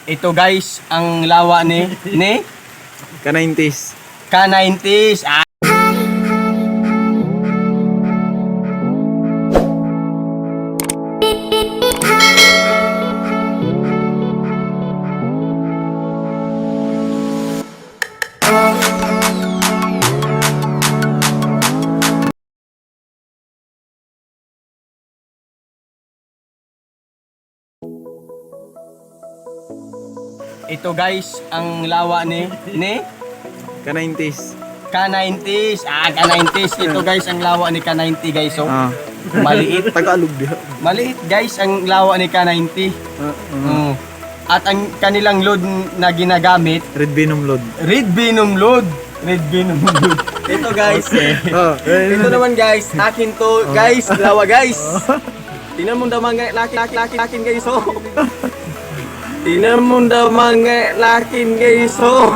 Ito guys, ang lawa ni Ka-90s. K90s. Ah. Ito guys, ang lawa ni Ka-90s. K90s. Ah, K90s. Ito guys, ang lawa ni K90 guys. So, Ah. maliit. Tagalog diha. Maliit guys ang lawa ni K90. At ang kanilang load na ginagamit, Red Venom load. Red Venom load. Red Venom load. Ito guys. Ah. Ito naman guys, akin to guys, lawa guys. Tingnan mo daw mga laki laki laki akin guys oh. Tingnan mo daw mga lakin guys oh.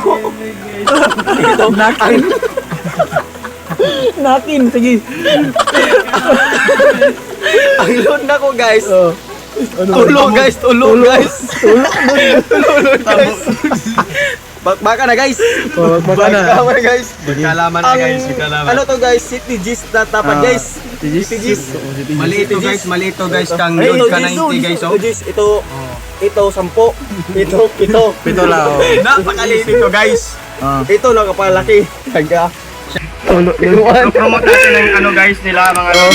Ito Nakin. Nakin, sige. ang load na ko guys. Oh. Tulo guys, tulo guys. Tulo, tulo guys. Baka na guys. Oh, baka na. Baka na guys. Magkalaman na guys, magkalaman. Ano to guys? City G's na tapat Ah, guys. City City G's. Maliit to guys, maliit to guys, kang Ay, load ito, ka G's, 90 guys oh. Ito G's, ito 10. Ito 7. 7 lang. Oh. Napakaliit ito guys. Ah. Ito nakapalaki. Hangga. Tulo. Promote natin ang ano guys nila mga load.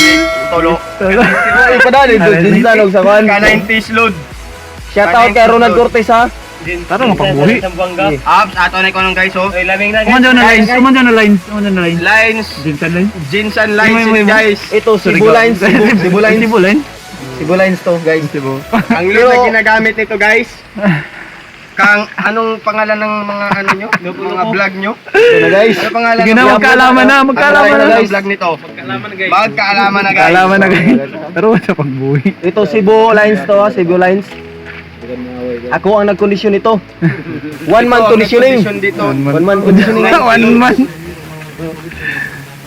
Tulo. Ay, padali doon sa sa kwan. Ka 90s load. Shout out kay Ronald Cortez ha. Tara mapagbuhi. Apps ato na ko guys oh. Kuman na lines, kuman na lines, kuman na lines. Lines, Jinsan lines. Jinsan lines it, guys. Ito Cebu Lines, Cebu Lines. Cebu lines. Cebu Lines to guys. Cebu. Ang load na ginagamit nito guys. Kang anong pangalan ng mga ano nyo? Mga vlog nyo? Ito na guys. Ano pangalan Sige ng na, vlog? magkaalaman na, magkaalaman Ano na. pangalan ng vlog nito? Magkaalaman na guys. Magkaalaman na guys. Kaalaman na guys. Tara sa pagbuhi. Ito Cebu Lines to ha, Cebu Lines. Ako ang nagkondisyon nito. One man Ito, ang conditioning. nag-condition dito. One man conditioning. One man.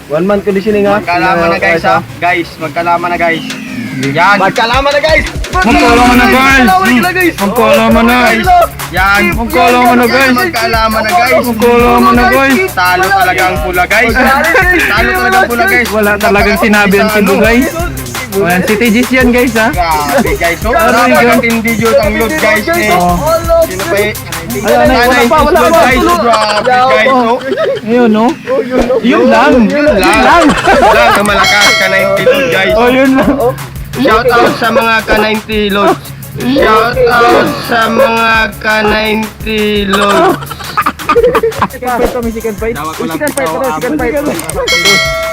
One man conditioning ha. Magkaalaman na guys ha. Guys, magkaalaman na guys. Yan. Magkaalaman na guys. Magkaalaman na guys. Magkaalaman na. Yan. Magkaalaman na guys. Magkaalaman na guys. Magkaalaman na guys. Talo talaga ang pula guys. Talo talaga ang pula guys. Wala talagang sinabi ang Cebu guys. Walang City G's yan guys ha. Grabe guys. So, Aray, napakatindi dyan ang load guys ni. Oh. Sino pa eh? Ay, ay, wala pa, wala pa. Guys, grabe guys. Oh. Ayun no. Yun lang. Yun lang. Yun lang. Yun lang ang malakas ka 90 load guys. Oh, yun lang. Shout out sa mga ka-90 loads. Shout out sa mga ka-90 loads. Second fight kami, second fight. Dawat ko lang Second fight ito, pa, second fight. abot.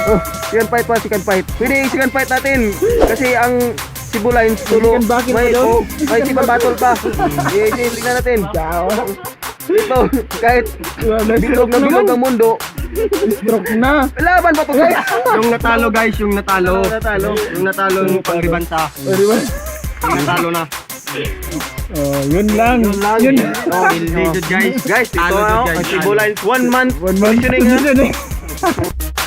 Oh, second fight pa, second fight. Pwede yung second fight natin. Kasi ang Cebu Lines tulo. May, oh, may Cebu battle pa. Yes, yes, tingnan natin. Ito, kahit bilog na bilog ang mundo, Stroke na. laban pa to guys. Yung natalo guys, yung natalo. Natalo. Yung natalo yung pangribanta. Yung natalo na. Oh, yun lang. Yun lang. Yun. Hindi jud guys. Guys, ito Talo jud, oh, guys. ang Cebu Lines one month One month. conditioning ha.